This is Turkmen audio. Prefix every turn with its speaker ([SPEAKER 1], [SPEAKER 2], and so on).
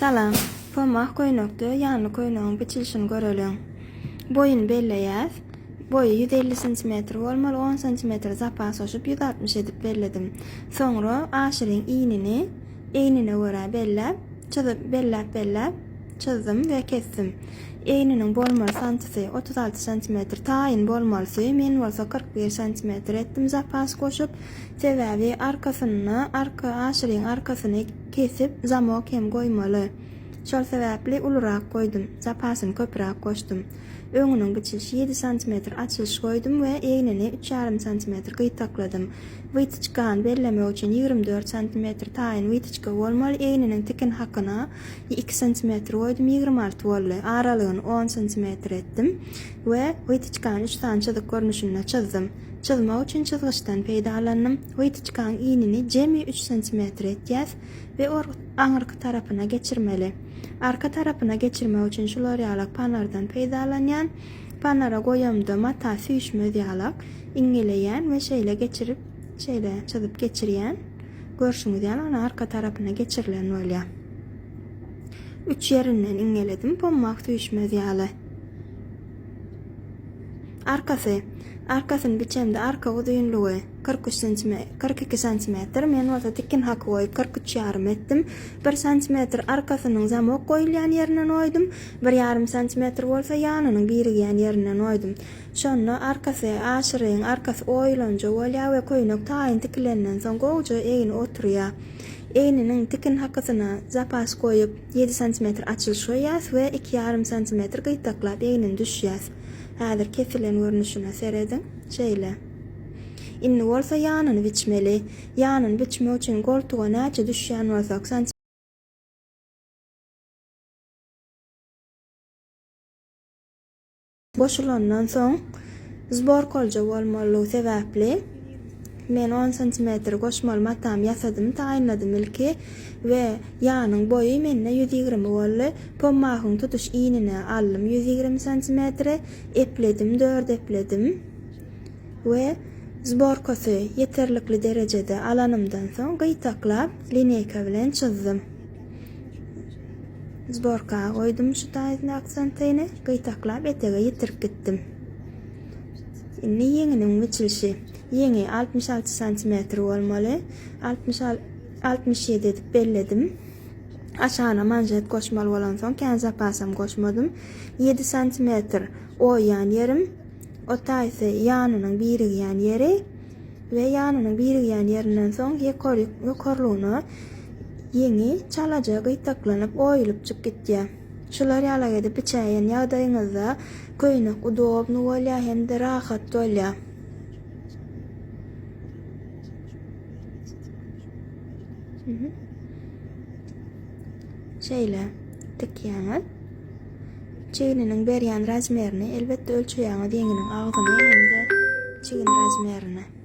[SPEAKER 1] Salam. Pomah köýnekde ýanly köýnegiň biçilişini göreliň. Boýuny belleýäs. Boýy 150 santimetr bolmaly, 10 santimetr zapas goşup 160 edip belledim. Soňra aşyryň inini egnine görä belläp, çyzyp belläp-belläp çyzdym we kesdim. Egniniň bolmaly santysy 36 santimetr taýyn bolmalysy, men bolsa 41 santimetr etdim zapas goşup. Sebäbi arkasynda arka aşyryň arkasyny kesip zamok hem goýmaly. Şol sebäpli ulurak goýdum, zapasyny köpüräk goşdum. Öňüniň biçilişi ýedi santimetr açylyş goýdum we egnini üç ýarym santimetr gyýtakladym. Wytyçkany bellemek üçin 24 santimetr taýyn wytyçka bolmaly, egniniň tikin hakyna iki santimetr goýdum, 26 boldy. Aralygyny on santimetr etdim we wytyçkany üç sany çyzyk görnüşinde çyzdym. Çyzmak üçin çyzgyçdan peýdalandym. Wytyçkaň inini jemi üç santimetr etýäs we aňyrky tarapyna geçirmeli. Arka tarapyna geçirmek üçin şular ýalak panardan peýdalanýan. Panara goýamda mata süýşmez ýalak iňňeleýän we şeýle geçirip, şeýle çyzyp geçirýän. Görşüňiz ýaly ana arka tarapyna geçirilen bolýar. Üç ýerinden iňňeledim pommak süýşmez ýaly. Arkasy. Arkasyny biçemde arka uzynlygy 43 santime, 42 santimetr, men bolsa tikin haky goýup 43 ýarym etdim. Bir santimetr arkasynyň zamok goýulýan ýerinden oýdum, bir ýarym santimetr bolsa ýanynyň birigýän ýerinden oýdum. Şonda arkasy aşyryň arkasy oýulanja bolýar we köýnek taýyn tikilenden soň gowuja egni oturýar. Egniniň tikin hakysyna zapas goýup, ýedi santimetr açylyş goýýas we iki ýarym santimetr gytaklap egnini düşýäs. Häzir kesilen görnüşine serediň. Şeýle. Indi bolsa ýanyny biçmeli. Ýanyny biçmek üçin goltuga näçe düşýän bolsak, Goşulandan soň zborkalja bolmalylygy sebäpli men on santimetr goşmaly matamy ýasadym, taýynladym ilki we ýanyň boýy mende 120 boldy. Pommahyň tutuş inine aldym 120 santimetre, epledim, dört epledim we zborkasy ýeterlikli derejede alanymdan soň gytaklap lineýka bilen çyzdym. Zborka goýdum şu taýyny aksentyny, gytaklap etege ýetirip gitdim. Indi ýeňiniň biçilişi. Ýeňi 66 santimetr bolmaly. 67 edip belledim. Aşagyna manžet goşmaly bolansoň kän zapasam goşmadym. 7 santimetr oýýan ýerim, o taýsy ýanynyň birigýän ýeri we ýanynyň birigýän ýerinden soň ýokarlygyna Ýeňi çalaja gytaklanyp oýulypjyk gitýär. Şular ýalak edip biçäýen ýagdaýyňyzda köýnek udobny bolýar hem-de rahat bolýar. Şeýle tikýäňiz. Çigniniň berýän razmerini elbetde ölçeýäňiz ýeňiniň agzyny hem-de çigin razmerini.